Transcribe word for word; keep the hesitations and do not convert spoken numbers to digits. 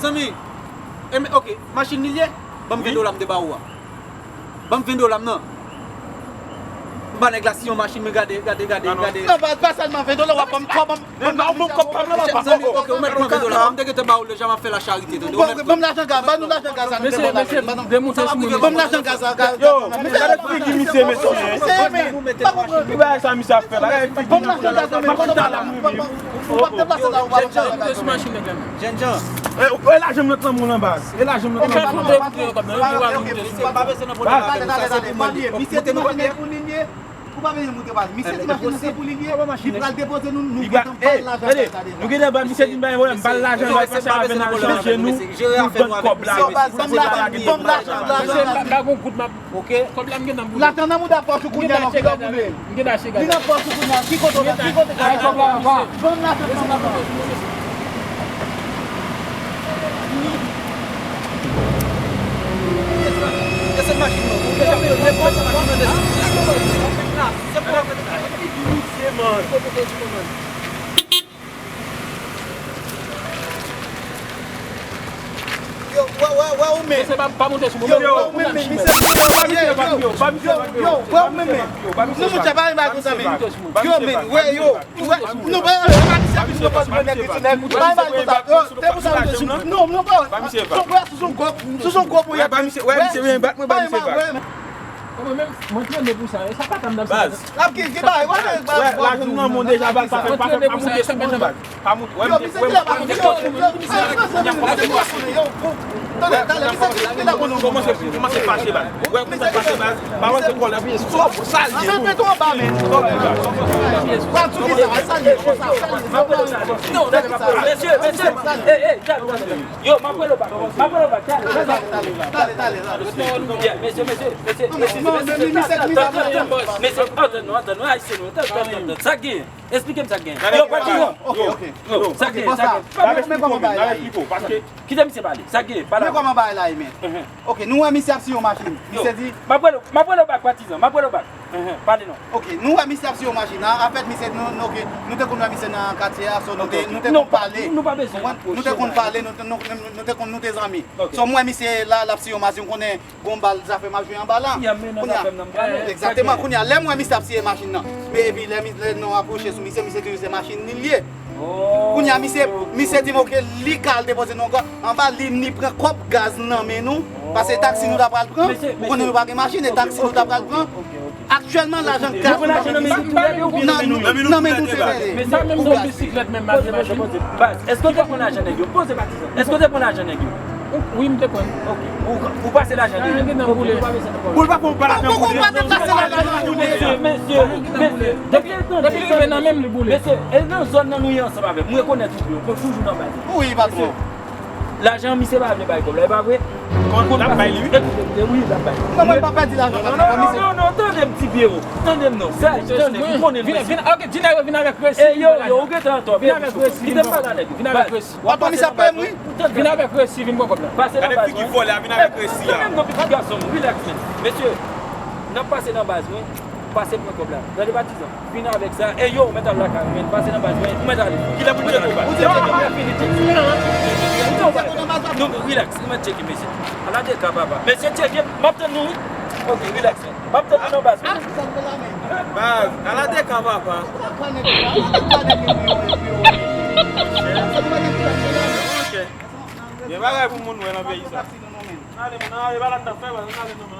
Zanmi, e men, ok, machin li ye? Ban m ven dola m te ba ou a. Ban m ven dola m nan. M ba nèg la si yon machin, men gade, gade, gade, gade. Non, pa, pa sèlman ven dola, w ap ban m kòb, ban m, ban m, ban m kòb pa m nan, papa. Zanmi, ok, ou mèt pran ven dola. M te gentan ba ou l deja, m ap fè l a charite tande. Ou mèt pran. Ban m lajan gaz, ban nou lajan gaz la. Mesye, mesye, demoute sou moun. Ban m lajan gaz la, gaz. Yo, men gade figi misye, mesye. Mesye, men, pa konprann. Ki bagay sa misye ap fè la? Gade figi misye. Ban m lajan gaz la, men, ban m lajan gaz la. Ou p ap deplase la, ou p ap deplase la. Jènjan, moute sou machin nèg la, men. Jènjan. E, e lajan m nan nan men w lan baz. E lajan m nan nan men w lan baz. Ou pa bezwen nan pwoblèm avè nou, sa se pou mwen li ye. Misye di machin nan pou li ye. Ou pa bezwen moute baz. Misye di machin nan se pou li ye. Li pral depoze nou, nou gentan ba l lajan sa deja. Nou gentan ba misye di m pa gen pwoblèm, ba l lajan, l al pase avè n al chanje nou pou l vann kòb la. Ban m lajan, ban m lajan, lajan. Pa gon goud m ap Ok. Kòb la m gen nan boule. Lajan nan mouda pòch ou kounye a non, ki lè w boule? M gen achte gaz. Li nan pòch ou kounye a, ki kote w la, ki kote gaz la? Ban m lajan nan mouda. Desann machin nan. Desann machin nan. Desann machin nan. Desann machin nan. Yo, wè, wè, wè ou menm. Mesye, pa, pa monte sou mwen. Yo, wè ou menm, men, misye, yo, yo, yo, wè ou menm, men. Nou, moun sa pa yon bagay konsa, men. Yo, men, wè, yo, wè, nou, wè, wè, pa misye, misye, pa yon bagay konsa. Yo, se pou sa, misye, non, non, pa, sou, wè, sou son gwo, sou son gwo pou y ap. Wè, misye, wè, misye, wè, bat mwen, ba misye, bat. Mwen menm, mwen trene pou sa, e sa pa tann nan sa. Baz. L ap ki, ki bagay, wè, wè, lajan nou nan men w deja, baz, pa fè, pa fè, pa moute sou moun, baz. Pa moute, wè, yo, misye, wè, kilè pa, yo, yo, yo, yo, tande, tande, misye, kilè, kilè pou nou kòmanse, kòmanse fache, baz. Wè, kòmanse fache, baz. Pa wè se kòlè, pi, sòf, sa l ye, men, men, tou anba, men. Pral sou ki sa, sa l ye, konsa, sa l ye, sa l ye. Non, mesye, mesye, e, e, tande, tande. Yo, m ap rele w bak. M ap rele w bak. Tale, tale, tale, tale, tale, tale, tale. Yeah, mesye, mesye, mesye, mesye, mesye, mesye, mesye, antann nou, antann nou, ayisyen nou, antann, antann, antann. Sa k genyen? Esplike m sa k genyen. Yo, patizan. Ok, ok. Yo, sa k genyen, sa k genyen. Men kòman bagay la ye? Kite misye pale. Sa k genyen? Pale. Men kòman bagay la ye, men? Ok, nou wè misye ap siye yon machin. Misye di. M ap rele w, m ap rele w bak, patizan. M ap rele w bak. Pale non. Ok, nou wè misye ap siye yon machin. An, anfèt, misye, nou, nou, ok, nou te konn wè misye nan katye a, so nou te, nou te konn pale. Nou pa bezwen apwoche. Nou te konn pale, nou te, nou, nou, nou te konn, nou te zanmi. So, m wè misye la, l ap siye yon machin, m konnen gon bal, zafè m ap jwe anba la. Kounye a, egzakteman, kounye a, lè m wè misye ap siye machin nan, men epi lè mi-, lè nou apwoche sou misye, misye di se machin li l ye. Kounye a, misye, misye di m, ok, li ka al depoze nan anba, li ni pran kòb gaz nan men nou, paske taksi nou ta pral pran, ou konnen nou pa gen machin, e taksi nou ta pral pran. Aktyèlman, lajan gaz nou nan men nou, nan men nou te rele. Sa menm gon bisiklèt menm, m al gen machin. Baz, èske w te pran lajan nèg yo? Poze patizan. Èske w te pran lajan nèg yo? Wi, m te pran. Ok. Ou, ou pase lajan nèg yo? Lajan te nan boule. Pou l pa fè yon pala fè yon kote. Mesye, mesye, mesye. Depi l rive nan men m, li boule. Mesye, e nan zòn nan nou ye ansanm avè m. M rekonèt ou byen, ou konn toujou nan baz. Wi, patwon. Lajan misye pa vle bay kòb la, e pa vre? L ap bay li, wi. Ekoute, ekoute, wi, l ap bay. Non, mwen pa pèdi lajan. Non, non, non, non, non, tande m, ti Pyero. Tande m non. Sa, tande m, ou konnen l, mesye. Vin, ok, Dinero vin avèk resi. E yo, yo, ou gentan antò. Vin avèk resi. Kite m pale avèk ou. Vin avèk resi. W ap pase nan baz, wi. Vin avèk resi, vin pran kòb la. Pase nan baz, wi. Gade figi vòlè a, vin avèk resi a. Tande m non, pitit gason m, rilaks, men. Mesye, n ap pase nan baz, wi. Pase pran kòb la. Tande patizan. Vin avèk sa. E yo, ou mèt al lakay ou, men pase nan baz mwen, ou mèt ale. Kilè pou n tcheke w, baz? Ou tcheke mwen, fini tcheke. Non, rilaks, ou mèt tcheke, mesye. Ala de ka, papa. Mesye, tcheke, m ap tann nou, wi. Ok, rilaks. M ap tann nou nan baz mwen. Baz, ala de ka, papa. Ok. Gen bagay pou moun wè nan peyi sa. Ale, men, ale, pa la n ap fè, baz, ale, non, men.